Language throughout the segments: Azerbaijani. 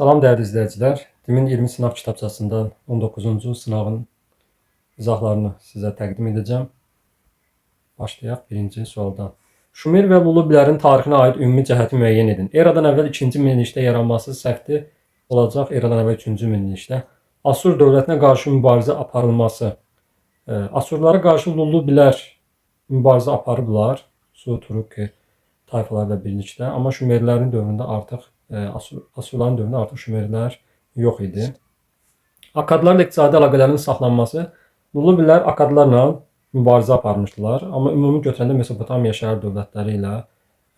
Salam dəyərli izləyicilər. DİM-in 20 sınaq kitabçasından 19-cu sınağın izahlarını sizə təqdim edəcəm. Başlayaq birinci sualdan. Şumer və Lulubilərin tarixinə aid ümumi cəhəti müəyyən edin. Eradan əvvəl 2-ci minillikdə yaranması səhvdir olacaq. Eradan əvvəl 3-cü minillikdə. Asur dövlətinə qarşı mübarizə aparılması. Asurlara qarşı Lulubilər mübarizə aparıblar. Su, Turukki tayfalarla birlikdə. Amma Şumerlərin dövründə artıq Asurların dövründə artıq Şumerlər yox idi. Akkadlarla iqtisadi əlaqələrin saxlanması. Lulubilər Akkadlarla mübarizə aparmışdılar, amma ümumi götürəndə Mesopotamiya şəhər dövlətləri ilə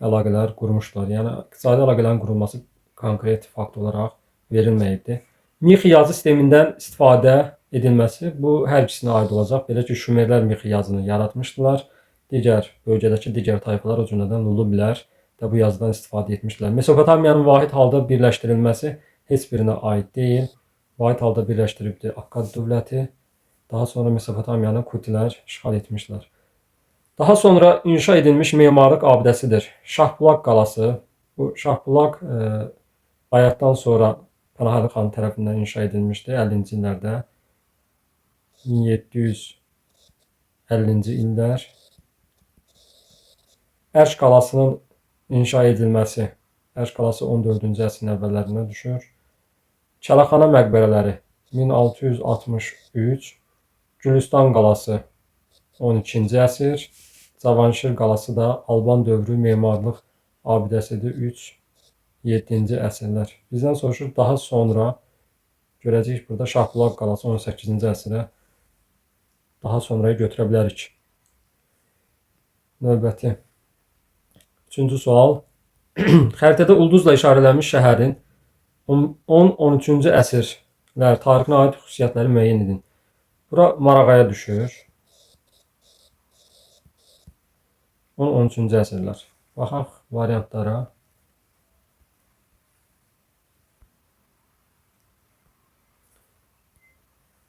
əlaqələr qurmuşdular. Yəni iqtisadi əlaqələrin qurulması konkret fakt olaraq verilməyibdir. Mix yazı sistemindən istifadə edilməsi bu hər ikisinə aid olacaq. Belə ki, Şumerlər mix yazını yaratmışdılar. Digər bölgədəki digər tayfalar, o cümlədən Lulubilər də bu yazıdan istifadə etmişdilər. Mesopotamiyanın vahid halda birləşdirilməsi heç birinə aid deyil. Vahid halda birləşdiribdi Akkad dövləti. Daha sonra Mesopotamiyanı Kutilər işğal etmişlər. Daha sonra inşa edilmiş memarlıq abidəsidir. Şahbulaq qalası. Bu Şahbulaq Bayatdan sonra Pənahəli xan tərəfindən inşa edilmişdi 50-ci illərdə. 1750-ci illər. Ərş qalasının inşa edilməsi. Ərş qalası 14-cü əsrin əvvəllərinə düşür. Çələxana məqbərələri 1663, Gülüstan qalası 12-ci əsr, Cavanşir qalası da Alban dövrü memarlıq abidəsidir 3-7-ci əsrlər. Bizdən soruşur daha sonra görəcəyik burada Şahbulaq qalası 18-ci əsrə daha sonraya götürə bilərik. Növbəti üçüncü sual. Xəritədə ulduzla işarələnmiş şəhərin 10-13-cü əsrlər tarixinə aid xüsusiyyətləri müəyyən edin. Bura Marağaya düşür. 10-13-cü əsrlər. Baxaq variantlara.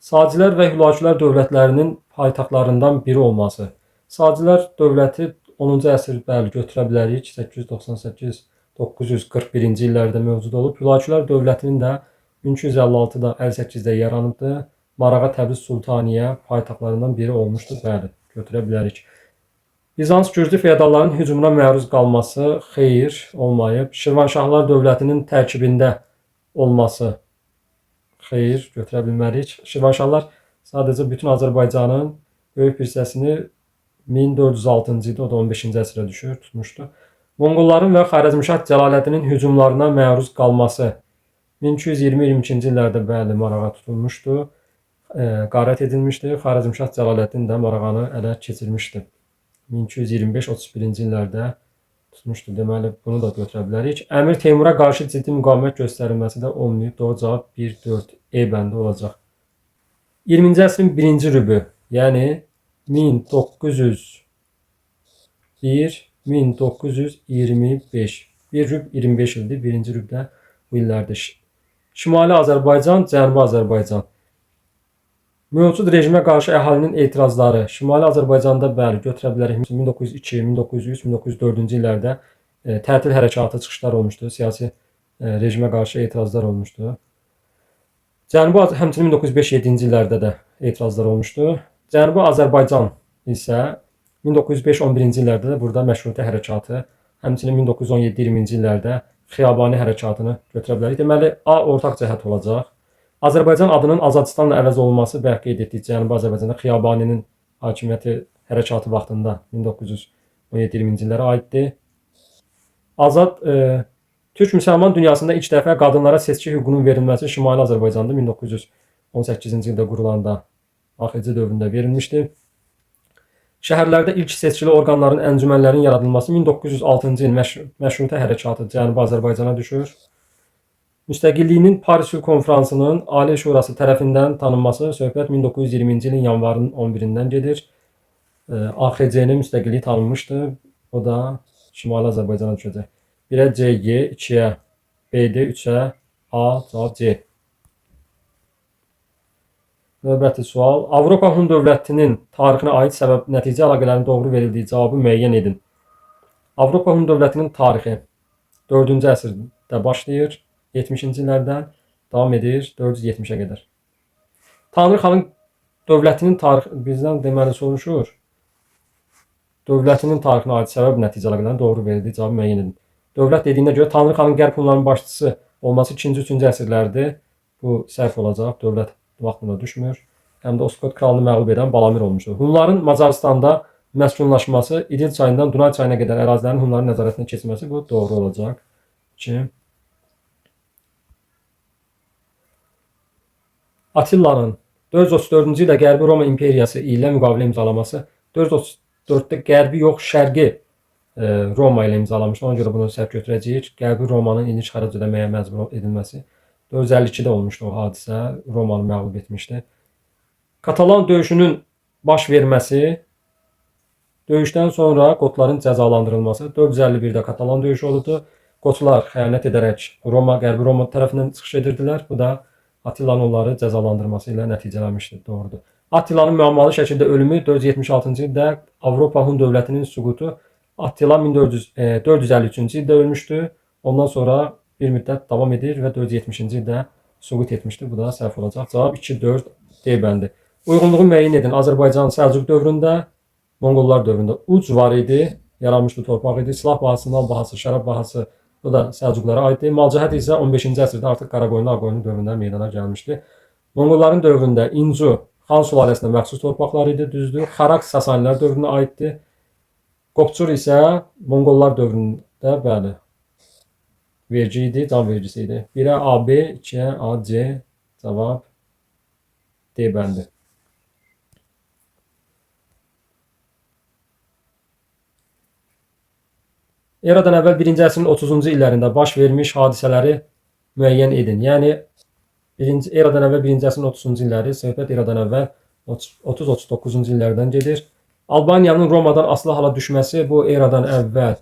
Sacilər və Hülakülər dövlətlərinin paytaxtlarından biri olması. Sacilər dövləti 10-cu əsr bəli götürə bilərik. 898-941-ci illərdə mövcud olub. Hülakülər dövlətinin də 1256-da 58-də yaranıbdır. Marağa Təbriz Sultaniyə paytaxtlarından biri olmuşdur. Bəli, götürə bilərik. Bizans Gürcü feodallarının hücumuna məruz qalması xeyir olmayıb. Şirvanşahlar dövlətinin tərkibində olması xeyir götürə bilmərik. Şirvanşahlar sadəcə bütün Azərbaycanın böyük bir hissəsini 1406-cı ildə, o da 15-ci əsrə düşür, tutmuşdu. Monqolların və Xarəzmşah Cəlaləddinin hücumlarına məruz qalması 1220-22-ci illərdə bəli Marağa tutulmuşdu, qarət edilmişdi. Xarəzmşah Cəlaləddin də Marağanı ələ keçirmişdi. 1225-31-ci illərdə tutmuşdu. Deməli, bunu da götürə bilərik. Əmir Teymura qarşı ciddi müqavimət göstərilməsi də olmayıb. Doğru cavab 1-4 E bəndi olacaq. 20-ci əsrin birinci rübü, yəni 1901-1925. Bir rüb 25 ildir. Birinci rübdə bu illərdir. Şimali Azərbaycan, Cənubi Azərbaycan. Mövcud rejimə qarşı əhalinin etirazları Şimali Azərbaycanda bəli götürə bilərik. 1902, 1903, 1904-cü illərdə tətil hərəkatı çıxışlar olmuşdu. Siyasi rejimə qarşı etirazlar olmuşdu. Cənubi həmçinin 1905-7-ci illərdə də etirazlar olmuşdu. Cənubi Azərbaycan isə 1905-11-ci illərdə də burada məşrutə hərəkatı, həmçinin 1917-20-ci illərdə Xiyabani hərəkatını götürə bilərik. Deməli, A ortaq cəhət olacaq. Azərbaycan adının Azadistanla əvəz olunması bayaq qeyd etdik. Cənubi Azərbaycanda Xiyabaninin hakimiyyəti hərəkatı vaxtında 1917-20-ci illərə aiddir. Azad Türk müsəlman dünyasında ilk dəfə qadınlara seçki hüququnun verilməsi Şimali Azərbaycanda 1918-ci ildə qurulanda AXC dövründə verilmişdi. Şəhərlərdə ilk seçkili orqanların, əncümənlərin yaradılması 1906-cı il məşrutə hərəkatı Cənubi Azərbaycana düşür. Müstəqilliyinin Paris Sülh Konfransının Ali Şurası tərəfindən tanınması söhbət 1920-ci ilin yanvarının 11-dən gedir. AXC-nin müstəqilliyi tanınmışdı. O da Şimali Azərbaycana düşəcək. 1-ə C, G, 2-yə B, D, 3-ə A, cavab C. Növbəti sual. Avropa Hun dövlətinin tarixinə aid səbəb nəticə əlaqələrinin doğru verildiyi cavabı müəyyən edin. Avropa Hun dövlətinin tarixi 4-cü əsrdə başlayır. 470-ci illərdən davam edir 470-ə qədər. Tanrı xanın dövlətinin tarixi bizdən deməli soruşur. Dövlətinin tarixinə aid səbəb nəticə əlaqələrini doğru verildi, cavabı müəyyən edin. Dövlət dediyinə görə Tanrı xanın Qərb Hunlarının başçısı olması 2-ci, 3-cü əsrlərdir. Bu səhv olacaq. Dövlət vaxtında düşmür. Həm də Oskot kralını məğlub edən Balamir olmuşdur. Hunların Macaristanda məskunlaşması, İdil çayından Dunay çayına qədər ərazilərin Hunların nəzarətinə keçməsi bu doğru olacaq. 2. Attillanın 434-cü ildə Qərbi Roma İmperiyası ilə müqavilə imzalaması 434-də Qərbi yox, Şərqi Roma ilə imzalamışdı. Ona görə bunu səhv götürəcəyik. Qərbi Romanın illik xərac ödəməyə məcbur edilməsi 452-də olmuşdu o hadisə. Romanı məğlub etmişdi. Katalan döyüşünün baş verməsi, döyüşdən sonra Qotların cəzalandırılması. 451-də Katalan döyüşü oldu. Qotlar xəyanət edərək Roma, Qərbi Roma tərəfindən çıxış edirdilər. Bu da Attillanın onları cəzalandırması ilə nəticələnmişdi. Doğrudur. Attillanın müəmmalı şəkildə ölümü 476-cı ildə Avropa Hun dövlətinin süqutu. Attila 453-cü ildə ölmüşdü. Ondan sonra bir müddət davam edir və 470-ci ildə süqut etmişdi. Bu da səhv olacaq. Cavab 2, 4 D bəndi. Uyğunluğu müəyyən edin. Azərbaycan Səlcuq dövründə, Monqollar dövründə uc var idi, yaranmış bir torpaq idi. Silah bahası, nal bahası, şərab bahası bu da Səlcuqlara aiddir. Malcəhət isə 15-ci əsrdə artıq Qaraqoyunlu, Ağqoyunlu dövründə meydana gəlmişdi. Monqolların dövründə İncu Xan sülaləsinə məxsus torpaqlar idi, düzdür. Xaraks Sasanilər dövrünə aiddir. Qopçur isə Monqollar dövründə, bəli, vergi idi, can vergisi idi. 1-ə AB, 2-yə AC, cavab D bəndi. Eradan əvvəl 1-ci əsrin 30-cu illərində baş vermiş hadisələri müəyyən edin. Yəni, eradan əvvəl 1-ci əsrin 30-cu illəri, söhbət eradan əvvəl 30-39-cu illərdən gedir. Albaniyanın Romadan asılı hala düşməsi bu eradan əvvəl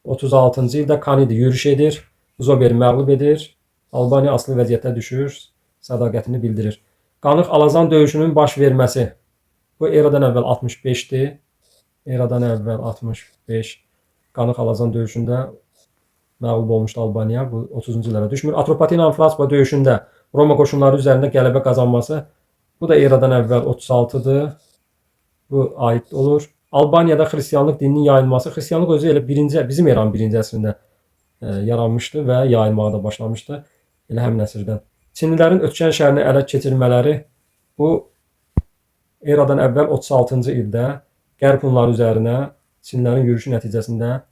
36-cı ildə Kanidi yürüş edir, Zoberi məğlub edir, Albaniya asılı vəziyyətə düşür, sədaqətini bildirir. Qanıq Alazan döyüşünün baş verməsi bu eradan əvvəl 65-dir. Eradan əvvəl 65 Qanıq Alazan döyüşündə məğlub olmuşdu Albaniya. Bu 30-cu illərə düşmür. Atropatena Fraspa döyüşündə Roma qoşunları üzərində qələbə qazanması bu da eradan əvvəl 36-dır. Bu aid olur. Albaniyada xristianlıq dininin yayılması. Xristianlıq özü elə bizim eranın 1-ci əsrində yaranmışdı və yayılmağa da başlamışdı. Elə həmin əsrdən. Çinlilərin Ötkən şəhərini ələ keçirmələri bu eradan əvvəl 36-cı ildə Qərb Hunları üzərinə Çinlilərin yürüşü nəticəsində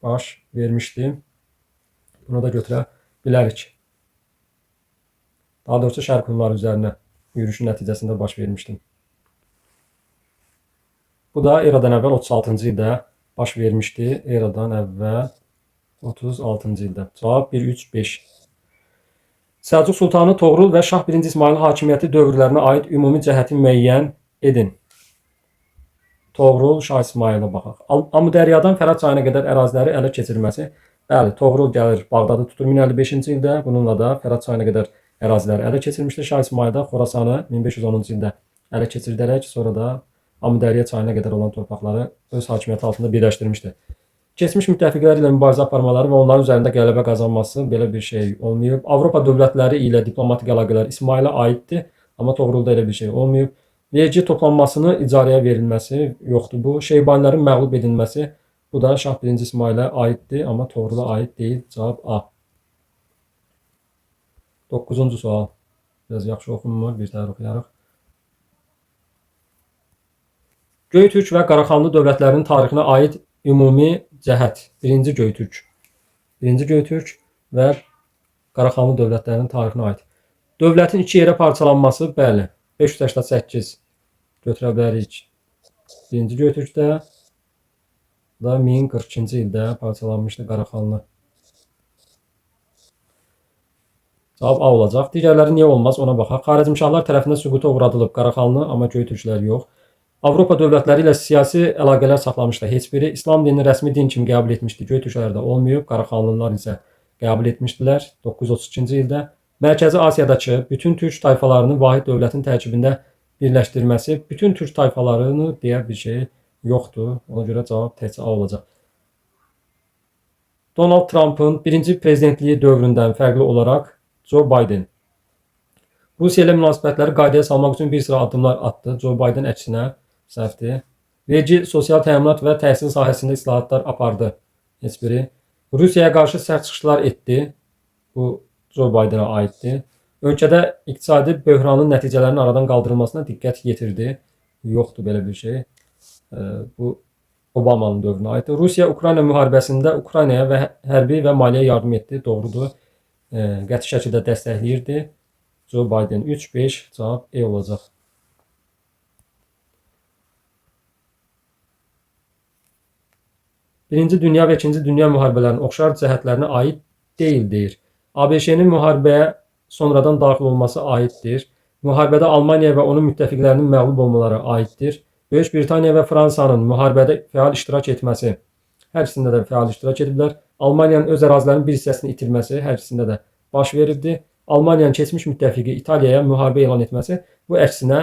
baş vermişdi. Bunu da götürə bilərik. Daha doğrusu Şərq Hunları üzərinə yürüşün nəticəsində baş vermişdi. Bu da eradan əvvəl 36-cı ildə baş vermişdi. Eradan əvvəl 36-cı ildə. Cavab 1, 3, 5. Səlcuq Sultanı Toğrul və Şah 1-ci İsmailin hakimiyyəti dövrlərinə aid ümumi cəhəti müəyyən edin. Toğrul, Şah İsmailə baxaq. Amudəryadan Fərat çayına qədər əraziləri ələ keçirməsi. Bəli, Toğrul gəlir Bağdadı tutur 1055-ci ildə. Bununla da Fərat çayına qədər əraziləri ələ keçirmişdir. Şah İsmail də Xorasanı 1510-cu ildə ələ keçirdərək sonra da Amudərya çayına qədər olan torpaqları öz hakimiyyəti altında birləşdirmişdi. Keçmiş müttəfiqlər ilə mübarizə aparmaları və onların üzərində qələbə qazanması belə bir şey olmayıb. Avropa dövlətləri ilə diplomatik əlaqələr İsmailə aiddir, amma Toğrulda elə bir şey olmayıb. Vergi toplanmasını icarəyə verilməsi yoxdur bu. Şeybanilərin məğlub edilməsi bu da Şah 1-ci İsmailə aiddir, amma Toğrula aid deyil. Cavab A. 9-cu sual. Biraz yaxşı oxunmur, bir təhər oxuyarıq. Göytürk və Qaraxanlı dövlətlərinin tarixinə aid ümumi cəhət. Birinci Göytürk. Birinci Göytürk və Qaraxanlı dövlətlərinin tarixinə aid. Dövlətin iki yerə parçalanması, bəli, 588 götürə bilərik. Birinci Göytürkdə da 1042-ci ildə parçalanmışdı Qaraxanlı. Cavab A olacaq. Digərləri niyə olmaz ona baxaq. Xarəzmşahlar tərəfindən süquta uğradılıb Qaraxanlı, amma Göytürklər yox. Avropa dövlətləri ilə siyasi əlaqələr saxlamışdı. Heç biri İslam dinini rəsmi din kimi qəbul etmişdi. Göytürklərdə olmayıb, Qaraxanlılar isə qəbul etmişdilər 932-ci ildə. Mərkəzi Asiyadakı bütün türk tayfalarını vahid dövlətin tərkibində birləşdirməsi, bütün türk tayfalarını deyə bir şey yoxdur. Ona görə cavab təkcə A olacaq. Donald Trumpın birinci prezidentliyi dövründən fərqli olaraq Joe Biden Rusiya ilə münasibətləri qaydaya salmaq üçün bir sıra addımlar atdı. Joe Biden əksinə səhvdir. Vergi, sosial təminat və təhsil sahəsində islahatlar apardı. Heç biri. Rusiyaya qarşı sərt çıxışlar etdi. Bu Joe Biden'a aiddir. Ölkədə iqtisadi böhranın nəticələrinin aradan qaldırılmasına diqqət yetirdi. Yoxdur belə bir şey. Bu Obamanın dövrünə aiddir. Rusiya Ukrayna müharibəsində Ukraynaya və hərbi və maliyyə yardım etdi. Doğrudur. Qəti şəkildə dəstəkləyirdi. Joe Biden 3, 5 cavab E olacaq. Birinci Dünya və İkinci Dünya müharibələrinin oxşar cəhətlərinə aid deyil deyir. ABŞ-nin müharibəyə sonradan daxil olması aiddir. Müharibədə Almaniya və onun müttəfiqlərinin məğlub olmaları aiddir. Böyük Britaniya və Fransanın müharibədə fəal iştirak etməsi. Hər ikisində də fəal iştirak ediblər. Almaniyanın öz ərazilərinin bir hissəsini itirməsi hər ikisində də baş veribdi. Almaniyanın keçmiş müttəfiqi İtaliyaya müharibə elan etməsi, bu əksinə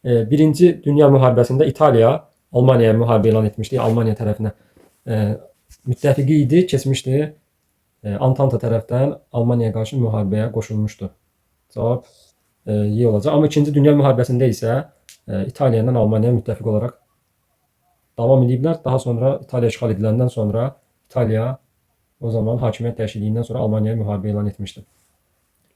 Birinci Dünya müharibəsində İtaliya Almaniyaya müharibə elan etmişdi. Almaniya tərəfinə müttəfiqi idi, keçmişdi. Antanta tərəfdən Almaniyaya qarşı müharibəyə qoşulmuşdu. Cavab Y olacaq. Amma İkinci Dünya müharibəsində isə İtaliya ilə Almaniya müttəfiq olaraq davam ediblər. Daha sonra İtaliya işğal ediləndən sonra İtaliya o zaman hakimiyyət dəyişikliyindən sonra Almaniyaya müharibə elan etmişdi.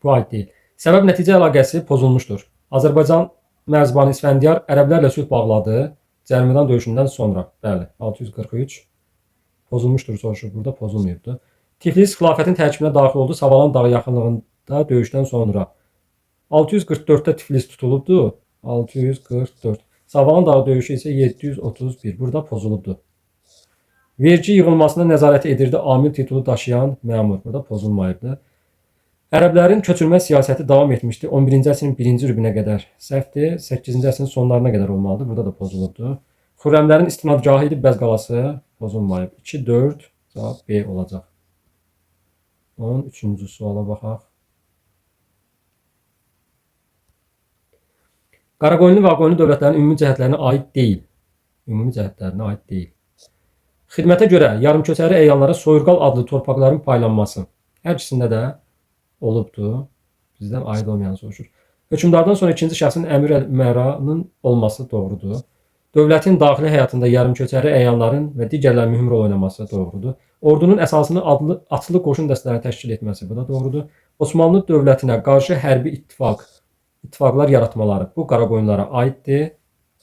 Bu aid deyil. Səbəb-nəticə əlaqəsi pozulmuşdur. Azərbaycan mərzbanı İsfəndiyar ərəblərlə sülh bağladı Cərmidan döyüşündən sonra. Bəli, 643 pozulmuşdur soruşur. Burada pozulmayıbdır. Tiflis xilafətin tərkibinə daxil oldu Savalan dağı yaxınlığında döyüşdən sonra. 644-də Tiflis tutulubdu. 644. Savalan dağı döyüşü isə 731. Burada pozulubdur. Vergi yığılmasına nəzarət edirdi amil titulu daşıyan məmur. Burada pozulmayıbdır. Ərəblərin köçürmə siyasəti davam etmişdi 11-ci əsrin birinci rübünə qədər. Səhvdir. 8-ci əsrin sonlarına qədər olmalıdır. Burada da pozulubdur. Xürrəmlərin istinadgahı idi Bəz qalası. Pozulmayıb. 2, 4 cavab B olacaq. 13-cü suala baxaq. Qaraqoyunlu və Ağqoyunlu dövlətlərinin ümumi cəhətlərinə aid deyil. Ümumi cəhətlərinə aid deyil. Xidmətə görə yarımköçəri əyanlara soyurqal adlı torpaqların paylanması. Hər ikisində də olubdur. Bizdən aid olmayanı soruşur. Hökmdardan sonra ikinci şəxsin əmir-əl-üməranın olması doğrudur. Dövlətin daxili həyatında yarımköçəri əyanların və digərlərinin mühüm rol oynaması doğrudur. Ordunun əsasını adlı, atlı qoşun dəstələri təşkil etməsi, bu da doğrudur. Osmanlı dövlətinə qarşı hərbi ittifaqlar yaratmaları, bu Qaraqoyunlara aiddir.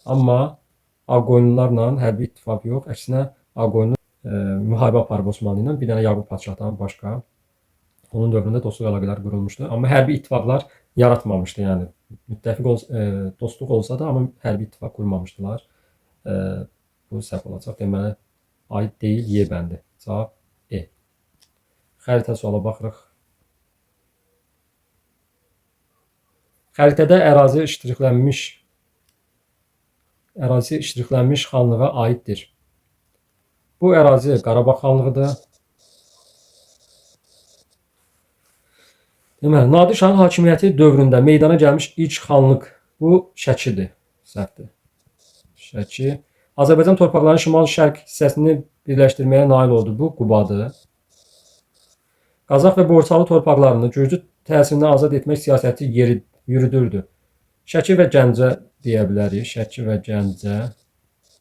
Amma Ağqoyunlularla hərbi ittifaq yox, əksinə Ağqoyunlu müharibə aparıb Osmanlı ilə, bir dənə Yaqub padşahdan başqa. Onun dövründə dostluq əlaqələri qurulmuşdu. Amma hərbi ittifaqlar yaratmamışdı. Yəni müttəfiq dostluq olsa da, amma hərbi ittifaq qurmamışdılar. Bu səhv olacaq. Deməli, aid deyil Y bəndi. Cavab E. Xəritə suala baxırıq. Xəritədə ərazi iştrixlənmiş xanlığa aiddir. Bu ərazi Qarabağ xanlığıdır. Deməli, Nadir Şahın hakimiyyəti dövründə meydana gəlmiş ilk xanlıq bu Şəkidir. Səhvdir. Şəki. Azərbaycan torpaqlarının şimal-şərq hissəsini birləşdirməyə nail oldu. Bu Qubadır. Qazax və Borçalı torpaqlarını Gürcü təsirindən azad etmək siyasəti yürüdürdü. Şəki və Gəncə deyə bilərik. Şəki və Gəncə.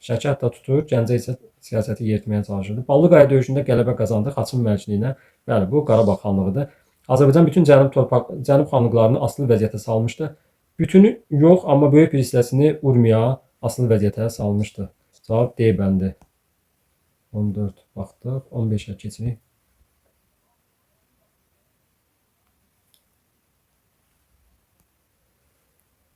Şəki hətta tutur, Gəncə isə siyasəti yeritməyə çalışırdı. Ballıqaya döyüşündə qələbə qazandı Xaçın məlikliyinə. Bəli, bu Qarabağ xanlığıdır. Azərbaycan bütün cənub xanlıqlarını asılı vəziyyətə salmışdı. Bütünü yox, amma böyük bir hissəsini Urmiya asılı vəziyyətə salmışdı. Cavab D bəndi. 14 baxdıq. 15-ə keçirik.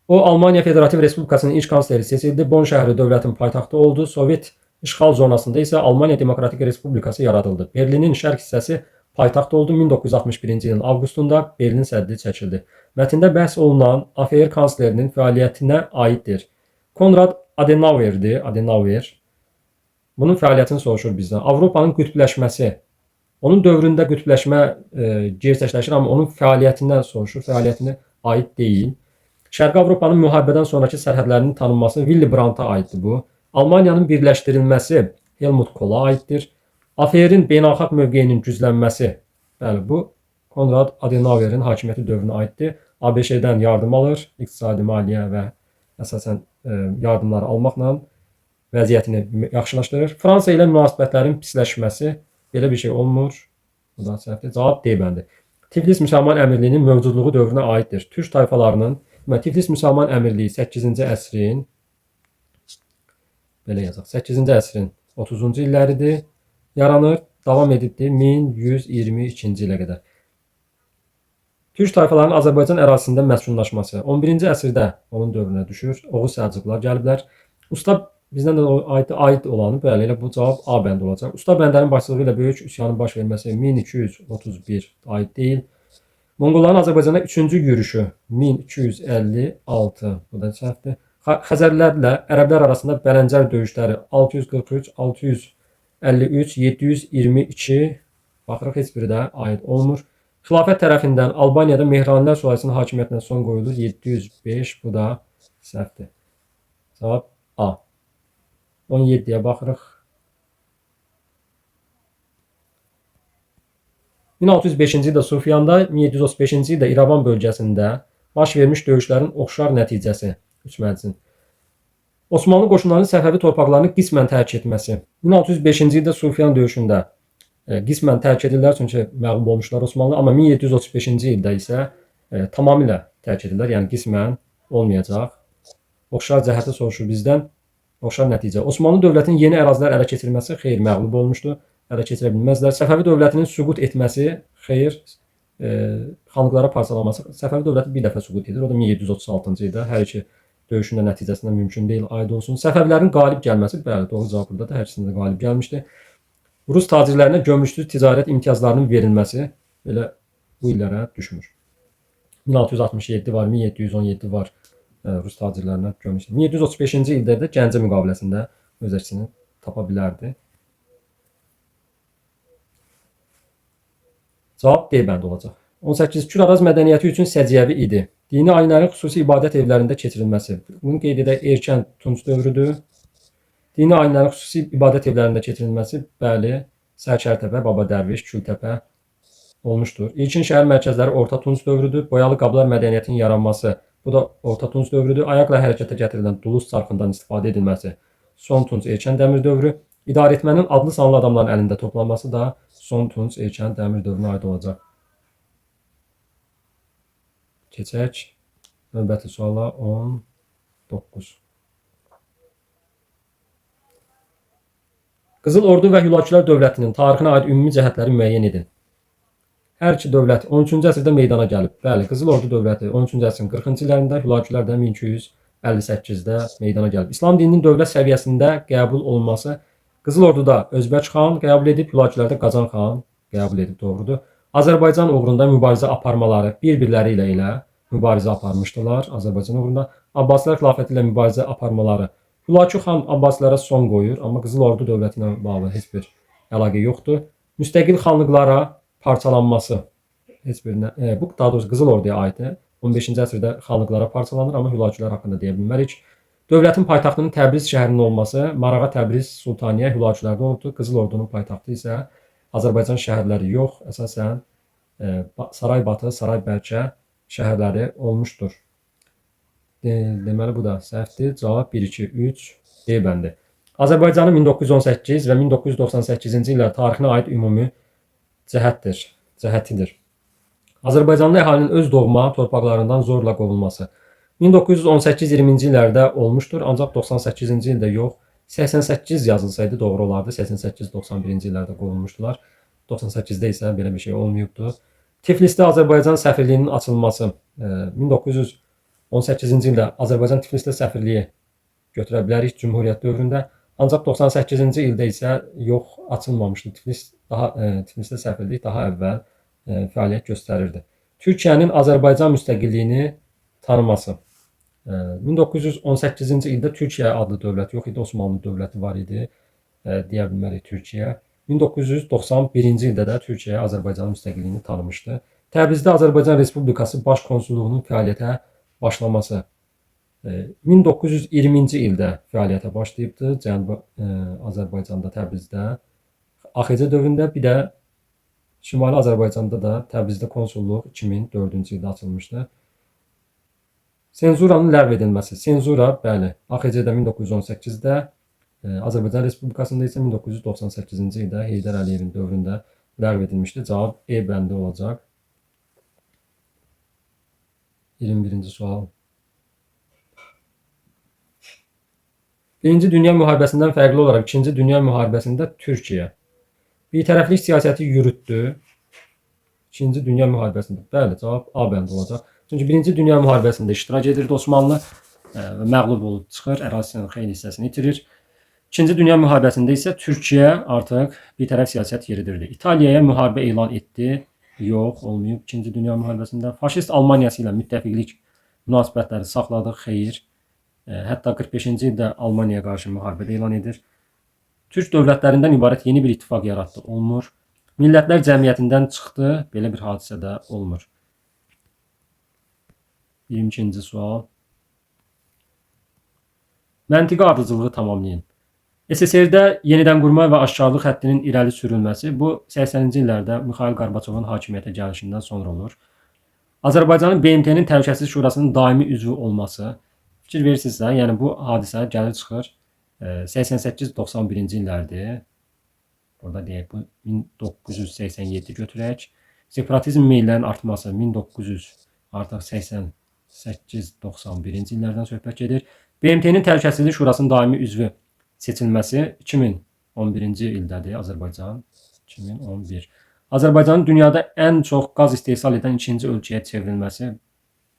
O, Almaniya Federativ Respublikasının ilk kansleri seçildi. Bonn şəhəri dövlətin paytaxtı oldu. Sovet işğal zonasında isə Almaniya Demokratik Respublikası yaradıldı. Berlinin şərq hissəsi paytaxt oldu. 1961-ci ilin avqustunda Berlin səddi çəkildi. Mətndə bəhs olunan AFR kanslerinin fəaliyyətinə aiddir. Konrad Adenauer'dir. Adenauer. Bunun fəaliyyətini soruşur bizdən. Avropanın qütbləşməsi. Onun dövründə qütbləşmə gerçəkləşir, amma onun fəaliyyətindən soruşur. Fəaliyyətinə aid deyil. Şərqi Avropanın müharibədən sonraki sərhədlərinin tanınması Willy Brandta aiddir bu. Almaniyanın birləşdirilməsi Helmut Kohla aiddir. AFR-in beynəlxalq mövqeyinin güclənməsi. Bəli, bu Konrad Adenauerin hakimiyyəti dövrünə aiddir. ABŞ-dən yardım alır, iqtisadi, maliyyə və əsasən yardımları almaqla vəziyyətini yaxşılaşdırır. Fransa ilə münasibətlərin pisləşməsi, belə bir şey olmur. Bu da səhvdir. Cavab D bəndi. Tiflis Müsəlman Əmirliyinin mövcudluğu dövrünə aiddir. Türk tayfalarının, Tiflis Müsəlman Əmirliyi 8-ci əsrin, belə yazaq, 8-ci əsrin 30-cu illəridir. Yaranır, davam edibdir 1122-ci ilə qədər. Türk tayfalarının Azərbaycan ərazisində məskunlaşması 11-ci əsrdə onun dövrünə düşür. Oğuz Səlcuqlar gəliblər. Usta bizdən də aid olanı, bəli, elə bu cavab A bəndi olacaq. Usta Bəndərin başçılığı ilə böyük üsyanın baş verməsi 1231 aid deyil. Monqolların Azərbaycana 3-cü yürüşü 1256, bu da səhvdir. Xəzərlərlə ərəblər arasında Bələncər döyüşləri 643, 653, 722, baxırıq heç biri də aid olmur. Xilafət tərəfindən Albaniyada Mehranilər sülaləsinin hakimiyyətinə son qoyulur 705, bu da səhvdir. Cavab A. 17-yə baxırıq. 1605-ci ildə Sufyanda, 1735-ci ildə İrəvan bölgəsində baş vermiş döyüşlərin oxşar nəticəsi 3 məclisin. Osmanlı qoşunlarının Səfəvi torpaqlarını qismən tərk etməsi. 1605-ci ildə Sufyan döyüşündə qismən tərk edirlər, çünki məğlub olmuşlar Osmanlı, amma 1735-ci ildə isə tamamilə tərk edirlər, yəni qismən olmayacaq. Oxşar cəhəti soruşur bizdən. Oxşar nəticə. Osmanlı dövlətinin yeni ərazilər ələ keçirməsi xeyr, məğlub olmuşdu. Ələ keçirə bilməzlər. Səfəvi dövlətinin süqut etməsi xeyr, xanlıqlara parçalanması. Səfəvi dövləti bir dəfə süqut edir. O da 1736-cı ildə. Hər iki döyüşün də nəticəsində mümkün deyil, aid olsun. Səfəvilərin qalib gəlməsi, bəli, doğru cavab burada da hər ikisində qalib gəlmişdi. Rus tacirlərinə gömrüksüz ticarət imtiyazlarının verilməsi belə bu illərə düşmür. 1667 var, 1717 var. Rus tacirlərinə gömrüksüz. 1735-ci ildə də Gəncə müqaviləsində öz əksini tapa bilərdi. Cavab D bəndi olacaq. 18. Kür-Araz mədəniyyəti üçün səciyyəvi idi. Dini ayinlərin xüsusi ibadət evlərində keçirilməsi. Bunu qeyd edək, erkən Tunc dövrüdür. Dini ayinlərin xüsusi ibadət evlərində keçirilməsi, bəli, Sərkərtəpə, Baba Dərviş, Kültəpə olmuşdur. İlkin şəhər mərkəzləri Orta Tunc dövrüdür. Boyalı qablar mədəniyyətinin yaranması, bu da Orta Tunc dövrüdür. Ayaqla hərəkətə gətirilən duluz çarxından istifadə edilməsi, Son Tunc erkən dəmir dövrü. İdarə etmənin adlı sanlı adamların əlində toplanması da Son Tunc erkən dəmir dövrünə aid olacaq. Keçək növbəti suala 19. Qızıl Ordu və Hülakülər dövlətinin tarixinə aid ümumi cəhətləri müəyyən edin. Hər iki dövlət 13-cü əsrdə meydana gəlib. Bəli, Qızıl Ordu dövləti 13-cü əsrin 40-cı illərində, Hülakülər də 1258-də meydana gəlib. İslam dininin dövlət səviyyəsində qəbul olunması Qızıl Orduda Özbək xan qəbul edib, Hülakülərdə Qazan xan qəbul edib, doğrudur. Azərbaycan uğrunda mübarizə aparmaları bir-birləri ilə elə mübarizə aparmışdılar Azərbaycan uğrunda. Abbasilər xilafəti ilə mübarizə aparmaları. Hülakü xan Abbasilərə son qoyur, amma Qızıl Ordu dövləti ilə bağlı heç bir əlaqə yoxdur. Müstəqil xanlıqlara parçalanması heç bir bu daha doğrusu Qızıl Orduya aiddir. 15-ci əsrdə xanlıqlara parçalanır, amma Hülakülər haqqında deyə bilmərik. Dövlətin paytaxtının Təbriz şəhərinin olması Marağa, Təbriz, Sultaniyə Hülakülərdə olubdur. Qızıl Ordunun paytaxtı isə Azərbaycan şəhərləri yox, əsasən Saraybatı, Saraybəlkə şəhərləri olmuşdur. Deməli, bu da səhvdir. Cavab 1, 2, 3, D bəndi. Azərbaycanın 1918 və 1998-ci illər tarixinə aid ümumi cəhətidir. Azərbaycanlı əhalinin öz doğma torpaqlarından zorla qovulması 1918-20-ci illərdə olmuşdur, ancaq 98-ci ildə yox. 88 yazılsaydı doğru olardı. 88-91-ci illərdə qovulmuşdular. 98-də isə belə bir şey olmayıbdı. Tiflisdə Azərbaycan səfirliyinin açılması 1918-ci ildə Azərbaycan Tiflisdə səfirliyi götürə bilərik Cümhuriyyət dövründə. Ancaq 98-ci ildə isə yox, açılmamışdı. Tiflisdə səfirlik daha əvvəl fəaliyyət göstərirdi. Türkiyənin Azərbaycan müstəqilliyini tanıması. 1918-ci ildə Türkiyə adlı dövlət yox idi, Osmanlı dövləti var idi, deyə bilmərik Türkiyə. 1991-ci ildə də Türkiyə Azərbaycanın müstəqilliyini tanımışdı. Təbrizdə Azərbaycan Respublikası Baş Konsulluğunun fəaliyyətə başlaması 1920-ci ildə fəaliyyətə başlayıbdı. Cənubi Azərbaycanda, Təbrizdə AXC dövründə, bir də Şimali Azərbaycanda da Təbrizdə konsulluq 2004-cü ildə açılmışdı. Senzuranın ləğv edilməsi. Senzura, bəli, AXC-də 1918-də, Azərbaycan Respublikasında isə 1998-ci ildə Heydər Əliyevin dövründə ləğv edilmişdi. Cavab E bəndi olacaq. 21-ci sual. Birinci Dünya müharibəsindən fərqli olaraq İkinci Dünya müharibəsində Türkiyə birtərəflik siyasəti yürütdü. İkinci Dünya müharibəsində. Bəli, cavab A bəndi olacaq. Çünki Birinci Dünya müharibəsində iştirak edirdi Osmanlı və məğlub olub çıxır, ərazisinin xeyli hissəsini itirir. İkinci Dünya müharibəsində isə Türkiyə artıq birtərəf siyasət yeridirdi. İtaliyaya müharibə elan etdi. Yox, olmayıb İkinci Dünya müharibəsində. Faşist Almaniyası ilə müttəfiqlik münasibətləri saxladı. Xeyr. Hətta 45-ci ildə Almaniyaya qarşı müharibə də elan edir. Türk dövlətlərindən ibarət yeni bir ittifaq yaratdı. Olmur. Millətlər Cəmiyyətindən çıxdı. Belə bir hadisə də olmur. 22-ci sual. Məntiqi ardıcıllığı tamamlayın. SSR-də yenidən qurma və aşkarlıq xəttinin irəli sürülməsi bu 80-ci illərdə Mixail Qorbaçovun hakimiyyətə gəlişindən sonra olur. Azərbaycanın BMT-nin Təhlükəsizlik Şurasının daimi üzvü olması. Fikir verirsinizsə, yəni bu hadisə gəlir çıxır 88-91-ci illərdir. Burada deyək bu 1987 götürək. Separatizm meyillərinin artması 1900 artıq 88-91-ci illərdən söhbət gedir. BMT-nin Təhlükəsizlik Şurasının daimi üzvü seçilməsi 2011-ci ildədir Azərbaycan. 2011. Azərbaycanın dünyada ən çox qaz istehsal edən ikinci ölkəyə çevrilməsi.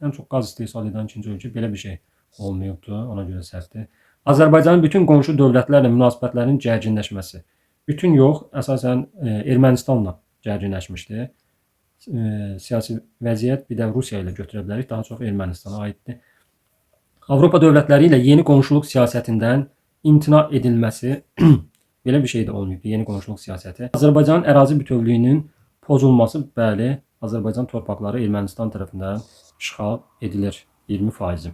Ən çox qaz istehsal edən ikinci ölkə belə bir şey olmayıbdır. Ona görə səhvdir. Azərbaycanın bütün qonşu dövlətlərlə münasibətlərinin gərginləşməsi. Bütün yox, əsasən Ermənistanla gərginləşmişdi. Siyasi vəziyyət bir də Rusiya ilə götürə bilərik. Daha çox Ermənistana aiddir. Avropa dövlətləri ilə yeni qonşuluq siyasətindən imtina edilməsi belə bir şey də olmayıbdır. Yeni qonşuluq siyasəti. Azərbaycanın ərazi bütövlüyünün pozulması, bəli, Azərbaycan torpaqları Ermənistan tərəfindən işğal edilir 20%.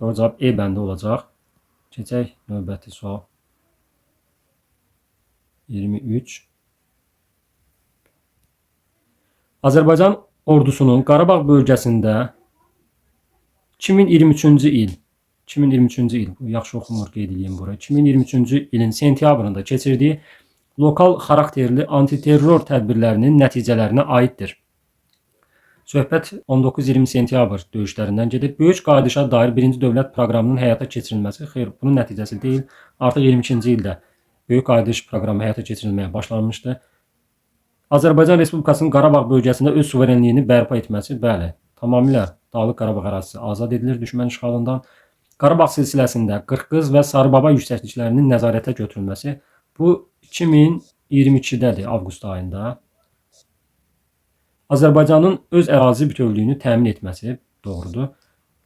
Doğru cavab E bəndi olacaq. Keçək növbəti sual. 23. Azərbaycan ordusunun Qarabağ bölgəsində 2023-cü il 2023-cü il, yaxşı oxumur, qeyd edeyim bura. 2023-cü ilin sentyabrında keçirdiyi lokal xarakterli antiterror tədbirlərinin nəticələrinə aiddir. Söhbət 19-20 sentyabr döyüşlərindən gedir. Böyük qayıdışa dair birinci dövlət proqramının həyata keçirilməsi, xeyr, bunun nəticəsi deyil. Artıq 22-ci ildə Böyük qayıdış proqramı həyata keçirilməyə başlanmışdı. Azərbaycan Respublikasının Qarabağ bölgəsində öz suverenliyini bərpa etməsi, bəli, tamamilə Dağlıq Qarabağ ərazisi azad edilir düşmən işğalından. Qarabağ silsiləsində Qırxqız və Sarıbaba yüksəkliklərinin nəzarətə götürülməsi bu 2022-dədir, avqust ayında. Azərbaycanın öz ərazi bütövlüyünü təmin etməsi doğrudur.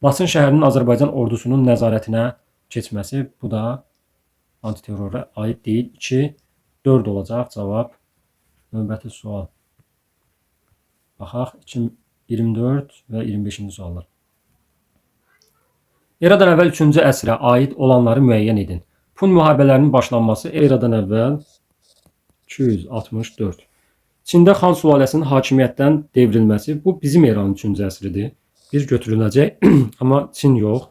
Laçın şəhərinin Azərbaycan ordusunun nəzarətinə keçməsi, bu da antiterrora aid deyil. 2, 4 olacaq cavab. Növbəti sual. Baxaq 24 və 25-ci suallar. Eradan əvvəl 3-cü əsrə aid olanları müəyyən edin. Pun müharibələrinin başlanması eradan əvvəl 264. Çində Xan sülaləsinin hakimiyyətdən devrilməsi bu bizim eranın 3-cü əsridir. Bir götürüləcək, amma Çin yox.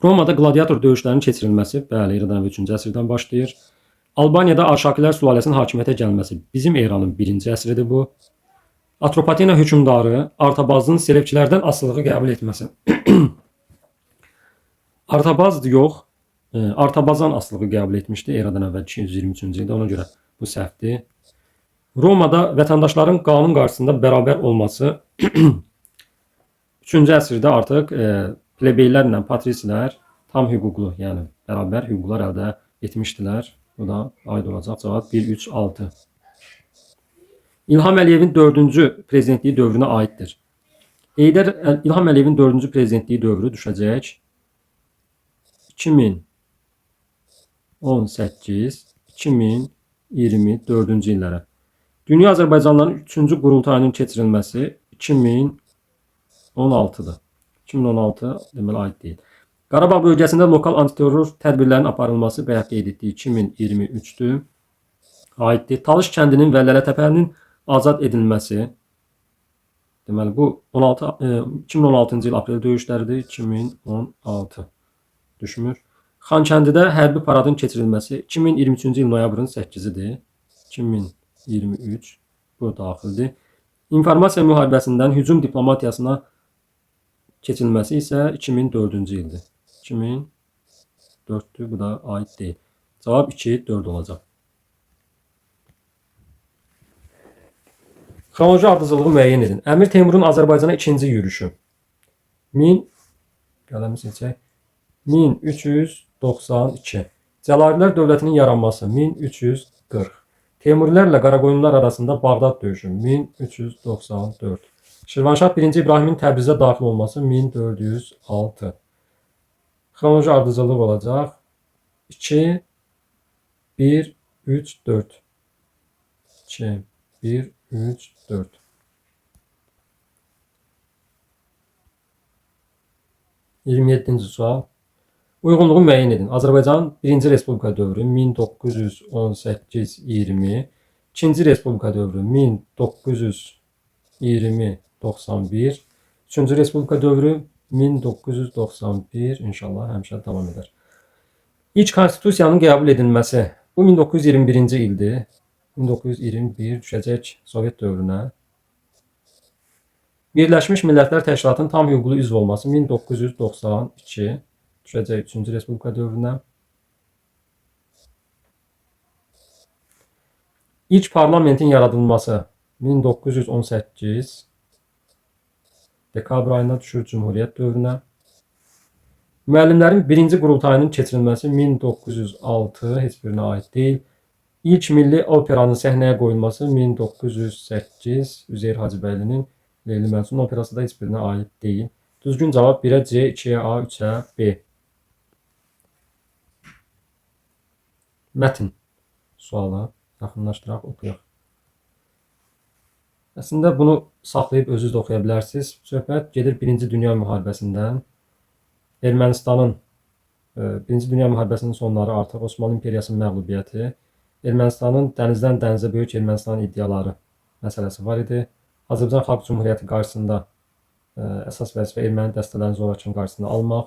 Romada qladiator döyüşlərinin keçirilməsi, bəli, eradan əvvəl 3-cü əsrdən başlayır. Albaniyada Arşakilər sülaləsinin hakimiyyətə gəlməsi bizim eranın 1-ci əsridir bu. Atropatena hökmdarı Artabazın Selevkilərdən asılılığı qəbul etməsi. Artabaz yox, Artabazan asılılığı qəbul etmişdi eradan əvvəl 223-cü ildə, ona görə bu səhvdir. Romada vətəndaşların qanun qarşısında bərabər olması 3-cü əsrdə artıq plebeylərlə patrisilər tam hüquqlu, yəni bərabər hüquqlar əldə etmişdilər. Bu da aid olacaq cavab 1, 3, 6. İlham Əliyevin 4-cü prezidentliyi dövrünə aiddir. İlham Əliyevin 4-cü prezidentliyi dövrü düşəcək 2018-2024-cü illərə. Dünya Azərbaycanlıların 3-cü qurultayının keçirilməsi 2016-dır. 2016 deməli aid deyil. Qarabağ bölgəsində lokal antiterror tədbirlərinin aparılması bayaq qeyd etdiyi 2023-dür. Aiddir. Talış kəndinin və Lələtəpənin azad edilməsi. Deməli, bu 2016-cı il aprel döyüşləridir. 2016 düşmür. Xankəndidə hərbi paradın keçirilməsi 2023-cü il noyabrın 8-idir. 2023 bu daxildir. İnformasiya müharibəsindən hücum diplomatiyasına keçilməsi isə 2004-cü ildir. 2004-dür, bu da aid deyil. Cavab 2, 4 olacaq. Xronoloji ardıcıllığı müəyyən edin. Əmir Teymurun Azərbaycana ikinci yürüşü. Qələmi seçək. 1392. Cəlalilər dövlətinin yaranması 1340. Teymurilərlə Qaraqoyunlular arasında Bağdad döyüşü 1394. Şirvanşah 1-ci İbrahimin Təbrizə daxil olması 1406. Xronoloji ardıcıllıq olacaq. 2, 1, 3, 4. 2, 1, 3, 4. 27-ci sual. Uyğunluğu müəyyən edin. Azərbaycanın 1-ci Respublika dövrü 1918-20, 2-ci Respublika dövrü 1920-91, 3-cü Respublika dövrü 1991 inşallah həmişə davam edər. İlk konstitusiyanın qəbul edilməsi bu 1921-ci ildir. 1921 düşəcək Sovet dövrünə. Birləşmiş Millətlər Təşkilatının tam hüquqlu üzv olması 1992 düşəcək 3-cü Respublika dövrünə. İlk parlamentin yaradılması 1918 dekabr ayına düşür Cümhuriyyət dövrünə. Müəllimlərin birinci qurultayının keçirilməsi 1906 heç birinə aid deyil. İlk milli operanın səhnəyə qoyulması 1908 Üzeyir Hacıbəylinin Leyli Məcnun operası da heç birinə aid deyil. Düzgün cavab 1-ə C, 2-yə A, 3-ə B. Mətn sualı yaxınlaşdıraq, oxuyaq. Əslində bunu saxlayıb özünüz də oxuya bilərsiniz. Söhbət gedir Birinci Dünya Müharibəsindən. Ermənistanın Birinci Dünya Müharibəsinin sonları artıq Osmanlı İmperiyasının məğlubiyyəti, Ermənistanın dənizdən dənizə böyük Ermənistan iddiaları məsələsi var idi. Azərbaycan Xalq Cümhuriyyəti qarşısında əsas vəzifə erməni dəstələrinin zorakılığının qarşısını almaq,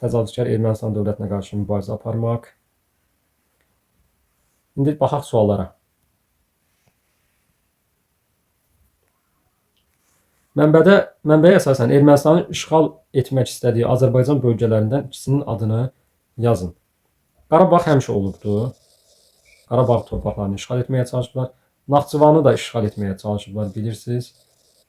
təcavüzkar Ermənistan dövlətinə qarşı mübarizə aparmaq. İndi baxaq suallara. Mənbəyə əsasən Ermənistanın işğal etmək istədiyi Azərbaycan bölgələrindən ikisinin adını yazın. Qarabağ həmişə olubdu. Qarabağ torpaqlarını işğal etməyə çalışıblar. Naxçıvanı da işğal etməyə çalışıblar, bilirsiniz.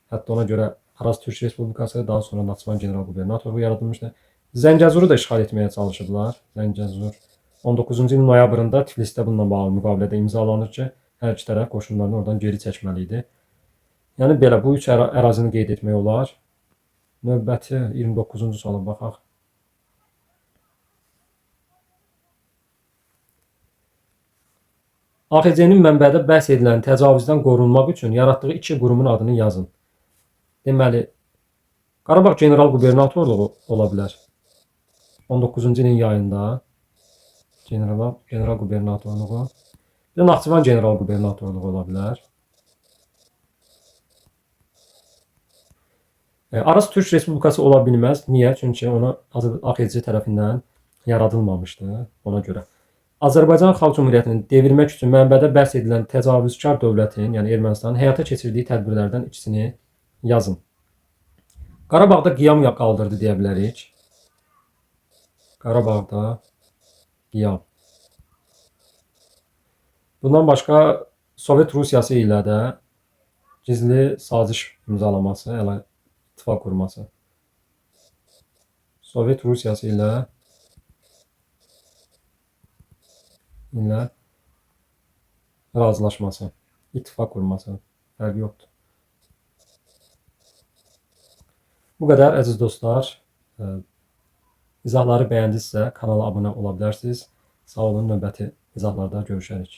Hətta ona görə Araz Türk Respublikası, daha sonra Naxçıvan General Qubernatorluğu yaradılmışdı. Zəngəzuru da işğal etməyə çalışıblar. Zəngəzur 19-cu ilin noyabrında Tiflisdə bununla bağlı müqavilədə imzalanır ki, hər iki tərəf qoşunlarını oradan geri çəkməli idi. Yəni belə bu üç ərazini qeyd etmək olar. Növbəti 29-cu suala baxaq. AXC-nin mənbədə bəhs edilən təcavüzdən qorunmaq üçün yaratdığı iki qurumun adını yazın. Deməli, Qarabağ General Qubernatorluğu ola bilər. 19-cu ilin yayında General Qubernatorluğu. Bir də Naxçıvan General Qubernatorluğu ola bilər. Araz Türk Respublikası ola bilməz. Niyə? Çünki ona AXC tərəfindən yaradılmamışdı ona görə. Azərbaycan Xalq Cümhuriyyətini devirmək üçün mənbədə bəhs edilən təcavüzkar dövlətin, yəni Ermənistanın həyata keçirdiyi tədbirlərdən ikisini yazın. Qarabağda qiyam qaldırdı deyə bilərik. Qarabağda qiyam. Bundan başqa Sovet Rusiyası ilə də gizli saziş imzalaması, elə ittifaq qurması. Sovet Rusiyası ilə razılaşması, ittifaq qurması, fərqi yoxdur. Bu qədər əziz dostlar. İzahları bəyəndinizsə kanala abunə ola bilərsiniz. Sağ olun, növbəti izahlarda görüşərik.